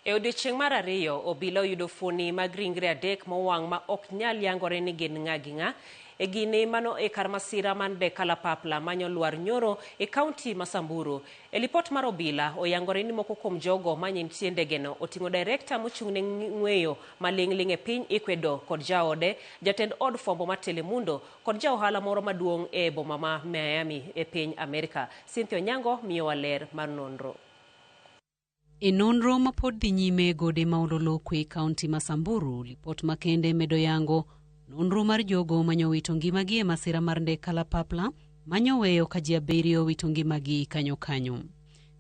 E odiechieng' mar ariyo, obila oyudo fuoni mag ringre adek mowang' ma ok nyal yangore ni gin ng'a gi ng'a. E gini mano e kar masira man de kalapapla manyo lwar nyoro e kaunti ma Samburu. E lipot mar obila, oyangore ni moko kuom jogo manye nitie ndegeno oting'o direkta mochung' ne ng'weyo maling'ling' e piny Ecuador kod jaode, jatend od fwambo mar Telemundo kod ja ohala moro maduong' e boma ma Miami e piny Amerka. Cynthia Onyango miyowa ler mar nonro. E nonro ma pod dhi nyime e gode ma Ololokwe e kaunti ma Samburu, lipot makende medo yango nonro mar jogo manyowito ngimagi e masira mar ndek kalapapla manyoweyo ka ji abiriyo owito ngimagi kanyo kanyo.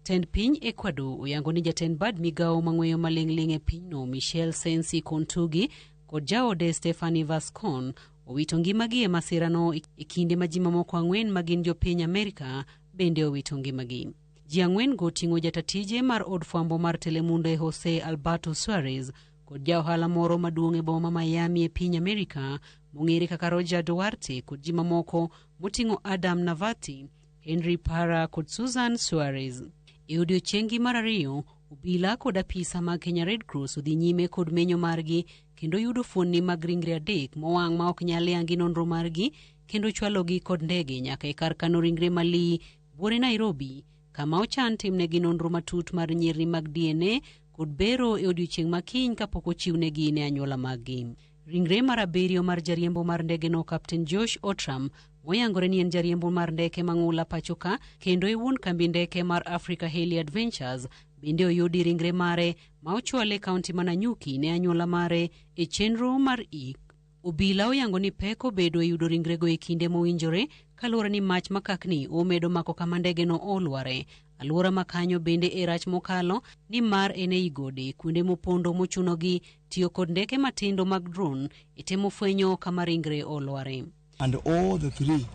Tend piny Ecuador oyango ni jatend bad migawo mang'weyo maling'ling' e pinyno Michelle Sensi Kontugi kod jaode Stephanie Vascon owito ngimagi e masirano e kinde ma ji mamoko ang'wen ma gin jopiny Amerka bende owito ngimagi. Ji ang'wen-go oting'o jata tije mar od fwambo mar Telemundo e Jose Alberto Suarez kod ja ohala moro maduong' e boma ma Miami e piny Amerika mong'ere kaka Roger Duarte kod ji mamoko moting'o Adam Navati, Henry Parra kod Susan Suarez. E odiechieng'gi mar ariyo, obila kod apisa mag Kenya Red Cross odhi nyime kod menyo margi kendo yudo fuonni mag ringre adek mowang' ma ok nyal yangi nonro margi kendo chwalogi kod ndege nyaka e kar kano ringre malii buore Nairobi kama ochan timnegi nonro matut mar nyirni mag DNA kod bero e odiechieng' ma kiny kapok ochiwnegi ne anyuola maggi. Ringre mar abiriyo mar jariembo mar ndegeno Captain Josh Otram moyangore ni en jariembo mar ndeke mang'ula pachoka kendo e wuon kambi ndeke mar Africa Heli Adventures bende oyudi ringre mare ma ochwale e kaunti ma Nanyuki ne anyuola mare e chenro mar ik. Obila oyango ni pek obedo e yudo ringrego e kinde mowinjore kaluwore ni mach makakni omedo mako kama ndegeno olware. Alwora ma kanyo bende e rach mokalo nimar en ei gode kuonde mopondo mochunogi tiyo kod ndeke matindo mag drone e temo fwenyo kama ringre olware. And all the three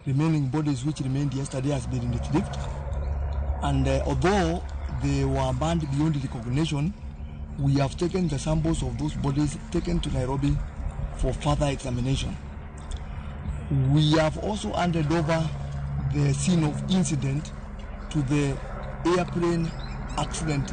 remaining bodies which remained yesterday has been retrieved. And although they were burned beyond recognition, we have taken the samples of those bodies taken to Nairobi for further examination. We have also handed over the scene of incident to the airplane accident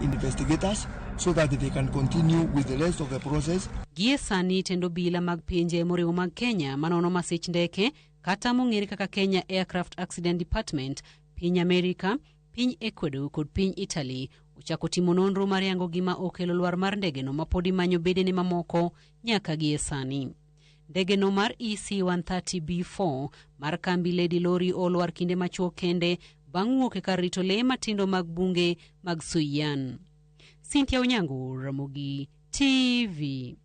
investigators so that they can continue with the rest of the process. Gie sani tend obila mag pinje moriwo mag Kenya manono masich ndeke kata mong'ere kaka Kenya Aircraft Accident Department, piny Amerika, piny Ecuador kod piny Italy ochako timo nonro mar yango gima okelo lwar mar ndegeno mapod imanyo bedene mamoko nyaka gie sani. Ndegeno mar EC-130B4 mar kambi Lady Lori olwar kinde machuok kende bang' wuok e kar rito lee matindo mag bunge mag Suiyan. Cynthia Onyango, Ramogi TV.